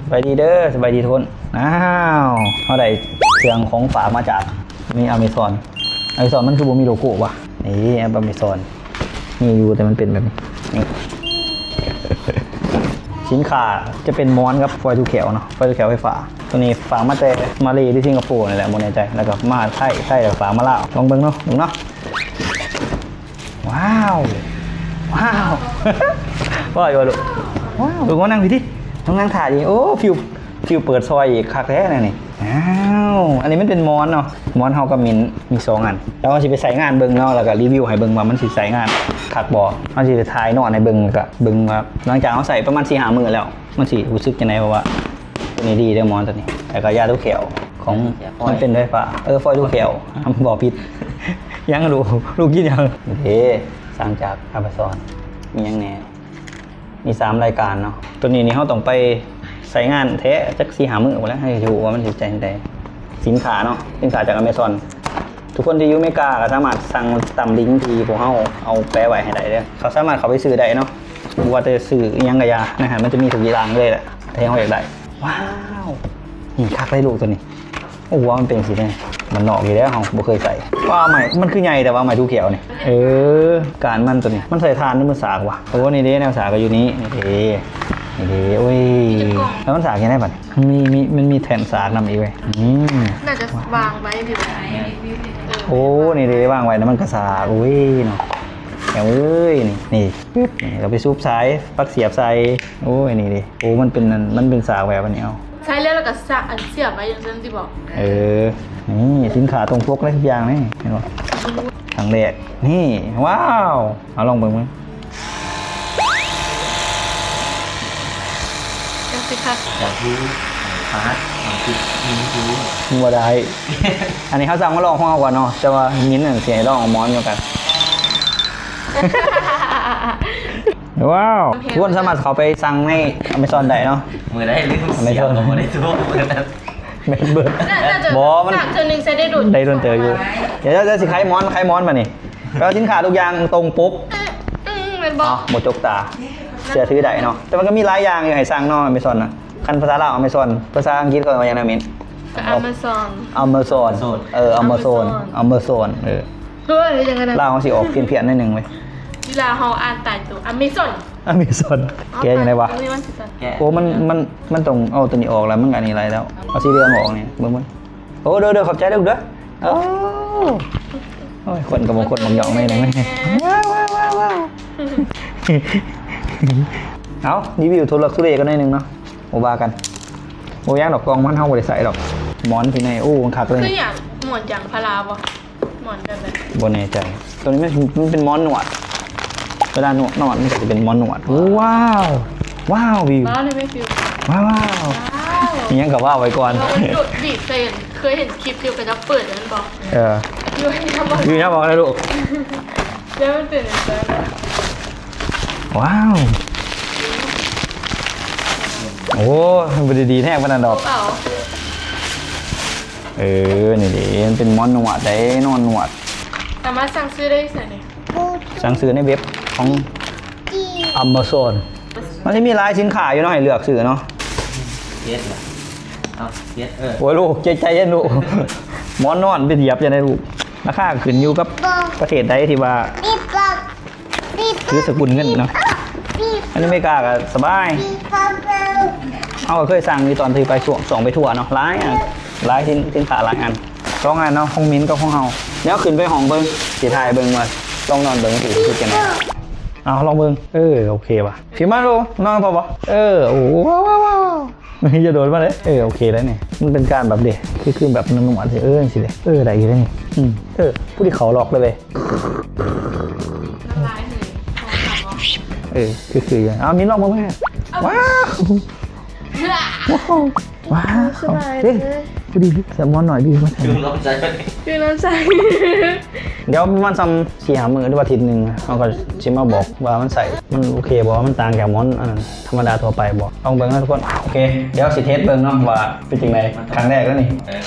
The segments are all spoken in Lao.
ສະບາຍດີເດີ ສະບາຍດີທຸກຄົນ. ອ້າວ ເຮົາໄດ້ເຄື່ອງຂອງຝາກມາຈາກ ມີ Amazon. Amazon ມັນຄືບໍ່ມີໂລໂກ້ວະ? ນີ້ ແອັບ Amazon ມີຢູ່ ແຕ່ມັນເປັນແບບນີ້ ນີ້ ສິນຄ້າຈະເປັນໝອນກັບຟອຍທູແຄວເນາະ ຟອຍທູແຄວໄຟຟ້າ. ໂຕນີ້ຝາກມາແຕ່ມາເລ ຫຼື ສິງກະໂປນີ້ແຫຼະ ບໍ່ແນ່ໃຈ. ແລ້ວກໍມາໄທ ໄທແລ້ວຝາກມາລາວ. ລອງເບິ່ງເນາະ ເບິ່ງເນາະ. ວ້າວ ວ້າວ ວ່າຢູ່ລູກ ວ້າວ ລູກມານັ່ງພີ້ຕິ ຕ້ອງນັ່ງຖ້າອີກ. ໂອ້ ຟິວ ຟິວເປີດຊອຍອີກ ຄັກແທ້ແນວນີ້. ອ້າວ ອັນນີ້ມັນເປັນໝອນເນາະ ໝອນເຮົາກັບໝິ້ນມີສອງອັນ. ແລ້ວເຮົາຊິໄປໃຊ້ງານເບິ່ງເນາະ ແລ້ວກໍຣີວິວໃຫ້ເບິ່ງວ່າມັນຊິໃຊ້ງານຄັກບໍ່. ເຮົາຊິໄປຖ່າຍນອນໃຫ້ເບິ່ງ ແລ້ວກໍເບິ່ງວ່າຫຼັງຈາກເຮົາໃຊ້ປະມານສີ່ຫ້າມື້ແລ້ວ ມັນຊິຮູ້ສຶກຈັ່ງໃດ ເພາະວ່າໂຕນີ້ດີເດີ ໝອນໂຕນີ້. ແລ້ວກໍຢາທູແຄວຂອງ ມັນເປັນໄຟຟ້າ ເອີ ຟອຍທູແຄວ ບອກຜິດ. ຫຍັງລູກ ລູກກິນຫຍັງ? ເດ້ ສັ່ງຈາກ Amazon ມີຫຍັງແດ່? ມີສາມລາຍການເນາະ. ໂຕນີ້ນີ້ເຮົາຕ້ອງໄປໃຊ້ງານແທ້ຈັກສີ່ຫ້າມື້ພຸ້ນແຫຼະ ໃຫ້ຮູ້ວ່າມັນຊິເປັນຈັ່ງໃດ. ສິນຄ້າເນາະ ສິນຄ້າຈາກ Amazon. ທຸກຄົນທີ່ຢູ່ອາເມລິກາກໍສາມາດສັ່ງຕາມລິງທີ່ພວກເຮົາເອົາແປະໄວ້ໃຫ້ໄດ້ເດີ. ເຂົາສາມາດເຂົ້າໄປຊື້ໄດ້ເນາະ ບໍ່ວ່າແຕ່ຊື້ອີ່ຫຍັງກໍຢ່າ ໃນຫັ້ນມັນຈະມີທຸກຢ່າງເລີຍແຫຼະ ທີ່ເຮົາຢາກໄດ້. ວ້າວ ນີ້ຄັກເລີຍລູກໂຕນີ້. ໂອ້ ຫົວມັນເປັນຈັ່ງຊີ້ເດ້ ບ້ານນອກຢູ່ແລ້ວ ເຮົາບໍ່ເຄີຍໃຊ້. ວ່າໄມ້ມັນຄືໃຫຍ່ແຕ່ວ່າໄມ້ທູແຄວນີ້. ເອີ ການມັນໂຕນີ້ ມັນໃສ່ຖ່ານຫຼືມັນສາກວະ? ໂອ້ ນີ້ເດ້ ແນວສາກກໍຢູ່ນີ້ ນີ້ເດ້ ນີ້ເດ້. ໂອ້ຍ ແລ້ວມັນສາກຈັ່ງໃດບັດນີ້? ມັນມີ ມີ ມັນມີແທ່ນສາກນຳອີກເວີຍ. ອືມ ໜ້າຈະວາງໄວ້ຢູ່. ໂອ້ ນີ້ເດ້ ວາງໄວ້ແລ້ວມັນກໍສາກ. ໂອ້ຍເນາະ ແອວເອີຍ ນີ້ ນີ້ ປຶບ ນີ້ ເອົາໄປສູບສາຍ ປັກສຽບໃສ່. ໂອ້ຍ ນີ້ເດ້ ໂອ້ ມັນເປັນອັນ ມັນເປັນສາກແບບອັນນີ້. ເອົາ ໃຊ້ແລ້ວ ແລ້ວກໍສະ ອັນ ສຽບໄວ້ຈັ່ງຊັ້ນຕິບໍ? ເອີ ນີ້ສິນຄ້າຕົງປົກໄດ້ທຸກຢ່າງນີ້ ເຫັນບໍ່? ຄັ້ງແລກ ນີ້ ວ້າວ ເອົາລອງເບິ່ງເບິ່ງ. ຈັງຊິຄັກ ຢາກຮູ້ ປາດ ມັນຄືມີຮູ້ ບໍ່ໄດ້. ອັນນີ້ເຮົາສັ່ງມາລອງຂອງເຮົາກ່ອນເນາະ ແຕ່ວ່າມິນນັ້ນຊິໃຫ້ລອງເອົາໝອນນຳກັນ. ວ້າວ ທຸກຄົນສາມາດເຂົ້າໄປສັ່ງໃນ Amazon ໄດ້ເນາະ. ມື້ໃດລືມສຽບ Amazon ບໍ່ໄດ້ໂທ ແມ່ນເບີດ. ບໍ່ ມັນ ສາກເທື່ອໜຶ່ງໃຊ້ໄດ້ດົນ ໄດ້ດົນເຕີບຢູ່. ດຽວ ດຽວ ດຽວຊິຂາຍໝອນ ຂາຍໝອນບາດນີ້. ແປວ່າສິນຄ້າທຸກຢ່າງຕົງປົກ. ອືມ ແມ່ນບໍ່? ເອົາ ບໍ່ຈົກຕາ ເຊື່ອຖືໄດ້ເນາະ. ແຕ່ມັນກໍມີຫຼາຍຢ່າງຢູ່ໃຫ້ສັ່ງເນາະ Amazon ນະ. ຄັນພາສາລາວ Amazon ພາສາອັງກິດເຂົາເອີ້ນວ່າຫຍັງນະມິນ? ກໍ Amazon Amazon ເອີ Amazon Amazon ເອີ ເຮີ້ຍ ຈັ່ງນັ້ນ ລາວເຮົາຊິອອກພຽນໆໜ້ອຍໜຶ່ງເວີຍ. ເວລາເຮົາອ່ານຕາຍໂຕ Amazon Amazon ແກະຈັ່ງໃດວະ? ໂອ້ ມັນ ມັນ ມັນຕ້ອງເອົາໂຕນີ້ອອກແລ້ວ ມັນກໍອັນນີ້ຫຼາຍແລ້ວ. ເອົາສີເຫຼືອງອອກນີ້ເບິ່ງ ເບິ່ງ. ໂອ້ ເດີ ເດີ ຂອບໃຈເດີລູກເດີ. ໂອ້ ໂອ້ຍ ຄົນກໍບໍ່ຄົນບັກຫຍອກໜ້ອຍໜຶ່ງ. ວ້າວ ວ້າວ ວ້າວ ວ້າວ. ເອົາ ຣີວິວທຸລັກທຸເລກັນໜ້ອຍໜຶ່ງເນາະ ບໍ່ວ່າກັນ. ບໍ່ຫຍັງດອກ ກ່ອງມັນເຮົາບໍ່ໄດ້ໃສ່ດອກ. ໝອນທີ່ໃນ ໂອ້ ມັນຄັກເລີຍ. ຄືຫຍັງ? ໝອນຢາງພາລາບໍ່? ໝອນແບບໃດ? ບໍ່ແນ່ໃຈ. ໂຕນີ້ມັນ ມັນເປັນໝອນນວດ ເວລານວດ ນອນມັນກໍຈະເປັນໝອນນວດ. ວ້າວ ວ້າວ ວິວ ວ້າວ ນີ້ແມ່ນວິວ ວ້າວ ວ້າວ ອີ່ຫຍັງກໍວ່າໄວ້ກ່ອນ. ເອີ ມັນດູດ ບີບໃສ່ ເຄີຍເຫັນຄລິບທີ່ເຂົາເຈົ້າເປີດນັ້ນບໍ່? ເອີ ຢູ່ໃນ ຢູ່ໃນ ບອກນະລູກ. ແລ້ວມັນເປັນຈັ່ງໃດ? ວ້າວ ໂອ້ ມັນບໍ່ໄດ້ດີແຮງປານນັ້ນດອກ. ເອົາ ເອີ ນີ້ເດ້ ມັນເປັນໝອນນວດເດ້ ນອນນວດ. ສາມາດສັ່ງຊື້ໄດ້ຢູ່ໃສນີ້? ສັ່ງຊື້ໃນເວັບຂອງ Amazon. ມັນຊິມີຫຼາຍສິນຄ້າຢູ່ເນາະ ໃຫ້ເລືອກຊື້ເນາະ. ເຈັດລະ ເອົາ ເຈັດ ເອີ ໂອ້ຍ ລູກ ໃຈເຢັນລູກ. ໝອນນອນໄປຢຽບຈັ່ງໃດລູກ? ລາຄາຂຶ້ນຢູ່ກັບປະເທດໃດທີ່ວ່າ ຖືສະກຸນເງິນເນາະ. ອັນນີ້ອາເມລິກາກໍສະບາຍ. ເຮົາກໍເຄີຍສັ່ງຢູ່ຕອນທີ່ໄປຊ່ວງ ຊ່ວງໄປທົວເນາະ ຫຼາຍອັນ ຫຼາຍສິນ ສິນຄ້າຫຼາຍອັນ ສອງອັນເນາະ ຂອງມິນກັບຂອງເຮົາ. ດຽວຂຶ້ນໄປຫ້ອງເບິ່ງ ຊິຖ່າຍເບິ່ງວ່າ ລອງນອນເບິ່ງຊິເປັນຈັ່ງໃດ. ເອົາ ລອງເບິ່ງ. ເອີ ໂອເຄວ່ະ ຂຶ້ນມາລູກ ນອນພໍບໍ່? ເອີ ໂອ້ ວ້າວ ວ້າວ ວ້າວ. ຢ່າໂດດມາເດ້. ເອີ ໂອເຄໄດ້ນີ້ ມັນເປັນການແບບເດ ຄື ຄືແບບນວດໆ ເອີ ຈັ່ງຊີ້ເດ້. ເອີ ໄດ້ຢູ່ເດ້ນີ້. ອືມ ເອີ ຜູ້ທີ່ເຂົ້າລັອກເລີຍເວີຍ. ເອີ ຄື ຄືຢູ່. ເອົາ ມີລອງເບິ່ງແມ່. ວ້າວ ວ້າວ ວ້າວ ສະບາຍເດ້. ເອີ ພໍດີ ສະໝອນໜ້ອຍ ບີມາໃສ່ ຄືນ້ຳໃສ ຄືນ້ຳໃສ. ດຽວປະມານສ່ຳສີ່ຫ້າມື້ ຫຼືວ່າອາທິດໜຶ່ງ ເຮົາກໍຊິມາບອກວ່າມັນໃຊ້ ມັນໂອເຄບໍ່ ມັນຕ່າງຈາກໝອນອັນນັ້ນທຳມະດາທົ່ວໄປບໍ່. ລອງເບິ່ງເນາະທຸກຄົນ. ໂອເຄ ດຽວຊິເທສເບິ່ງເນາະວ່າເປັນຈັ່ງໃດ ຄັ້ງແລກເລີຍນີ້. ເອີ.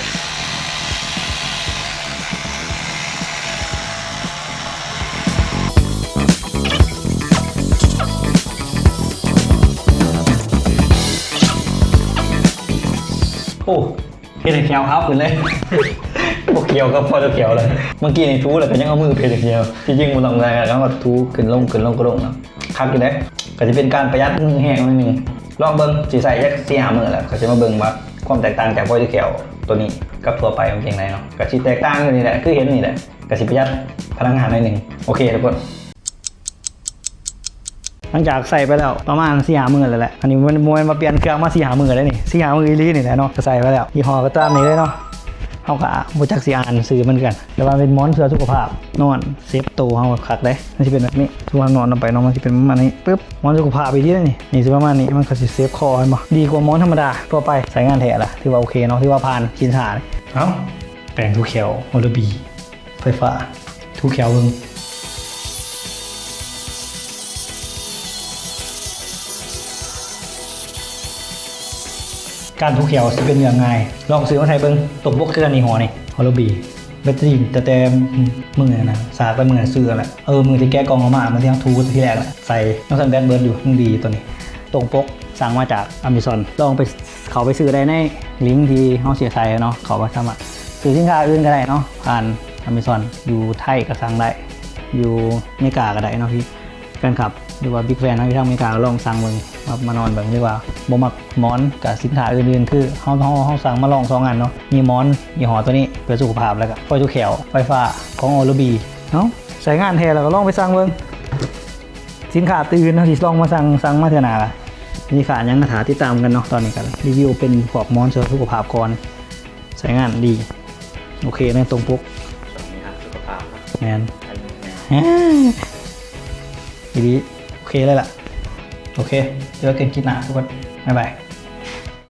ໂອ້ ເຮັດໃຫ້ແຂ້ວຂາວຂຶ້ນເລີຍ. ບໍ່ກ່ຽວກັບພໍດຂຽວເລີຍ. ເມື່ອກີ້ນີ້ຖູແລ້ວກໍຍັງເອົາມືເພັດໃຫ້ແຂ້ວ. ທີ່ຈິງບໍ່ຕ້ອງໄດ້ ເຮົາກໍຖູຂຶ້ນລົງ ຂຶ້ນລົງ ຂຶ້ນລົງເນາະ. ຄັກຢູ່ເດ້. ກໍຊິເປັນການປະຢັດເງິນແຮງໜ້ອຍໜຶ່ງ. ລອງເບິ່ງ ຊິໃຊ້ຈັກສີ່ຫ້າມື້ແລ້ວ ຂ້ອຍຊິມາເບິ່ງວ່າຄວາມແຕກຕ່າງຈາກພໍດຂຽວໂຕນີ້ກັບທົ່ວໄປມັນເປັນຈັ່ງໃດເນາະ. ກໍຊິແຕກຕ່າງຢູ່ນີ້ແຫຼະ ຄືເຫັນນີ້ແຫຼະ. ກໍຊິປະຢັດພະລັງງານໜ້ອຍໜຶ່ງ. ໂອເຄທຸກຄົນ. ຫຼັງຈາກໃຊ້ໄປແລ້ວປະມານສີ່ຫ້າມື້ແລ້ວແຫຼະ. ອັນນີ້ບໍ່ແມ່ນ ບໍ່ແມ່ນວ່າປ່ຽນເຄື່ອງມາສີ່ຫ້າມື້ແລ້ວນີ້ ສີ່ຫ້າມື້ອີ່ຫຼີນີ້ແຫຼະເນາະ. ກໍໃຊ້ໄປແລ້ວ ຍີ່ຫໍ້ກໍຕາມນີ້ເລີຍເນາະ. ເຮົາກໍບໍ່ຈັກຊິອ່ານຊື່ມັນຄືກັນ ແຕ່ວ່າເປັນໝອນເພື່ອສຸຂະພາບ ນອນເຊັບໂຕເຮົາຄັກເດ້. ມັນຊິເປັນແບບນີ້ ສົມມຸດເຮົານອນລົງໄປເນາະ ມັນຊິເປັນປະມານນີ້. ປຶບ ໝອນສຸຂະພາບອີ່ຫຼີນີ້ ນີ້ຊິປະມານນີ້. ມັນກໍຊິເຊັບຄໍ ເຫັນບໍ່? ດີກວ່າໝອນທຳມະດາທົ່ວໄປ. ໃຊ້ງານແທ້ລະ ຖືວ່າໂອເຄເນາະ ຖືວ່າຜ່ານ ສິນສາ. ເອົ້າ ແປງຖູແຂ້ວ Wallaby ໄຟຟ້າ ຖູແຂ້ວເບິ່ງ. ການຖູແຂ້ວຊິເປັນເລື່ອງງ່າຍ. ລອງຊື້ມາໃຊ້ເບິ່ງ. ຕົກບົກຄືກັນ ຍີ່ຫໍ້ນີ້ Wallaby ແບັດເຕີຣີ ຕັ້ງແຕ່ມື້ນັ້ນນະ ສາກແຕ່ມື້ຊື້ແຫຼະ. ເອີ ມື້ທີ່ແກະກ່ອງອອກມາ ມື້ທີ່ເຮົາຖູທີແລກນະ ໃສ່ ຍັງຊັ້ນແບັດເບິດຢູ່. ຍັງດີໂຕນີ້. ຕົງປົກ ສັ່ງມາຈາກ Amazon. ລອງໄປ ເຂົ້າໄປຊື້ໄດ້ໃນລິງທີ່ເຮົາເສຍໃສ່ເນາະ. ເຂົ້າໄປສາມາດຊື້ສິນຄ້າອື່ນກໍໄດ້ເນາະ ຜ່ານ Amazon ຢູ່ໄທກໍສັ່ງໄດ້ ຢູ່ເມກາກໍໄດ້ເນາະ. ທີ່ແຟນຄລັບ ຫຼືວ່າ Big Fan ເຮົາຢູ່ທາງເມກາ ລອງສັ່ງເບິ່ງ ມາ ມານອນເບິ່ງ. ຫຼືວ່າບໍ່ມັກໝອນ ກໍສິນຄ້າອື່ນໆ ຄືເຮົາ ເຮົາ ເຮົາສັ່ງມາລອງສອງອັນເນາະ. ມີໝອນຍີ່ຫໍ້ໂຕນີ້ເພື່ອສຸຂະພາບ ແລ້ວກໍ Wallaby ໄຟຟ້າຂອງ Wallaby ເນາະ. ໃຊ້ງານແທ້ແລ້ວກໍລອງໄປສັ່ງເບິ່ງ. ສິນຄ້າຕື່ນເຮົາຊິລອງມາສັ່ງ ສັ່ງມາເທື່ອໜ້າລະ. ສິນຄ້າຫຍັງກໍຖ້າຕິດຕາມກັນເນາະ. ຕອນນີ້ກໍຣີວິວເປັນພວກໝອນເພື່ອສຸຂະພາບກ່ອນ. ໃຊ້ງານດີ ໂອເຄໃນຕົງປົກ ມີຮັກສຸຂະພາບເນາະ. ແມ່ນ ອັນນີ້ແມ່ນ ອີ່ຫຼີ. ໂອເຄເລີຍລະ. ໂອເຄ ເຈີກັນຄລິບໜ້າທຸກຄົນ. ບາຍບາຍ.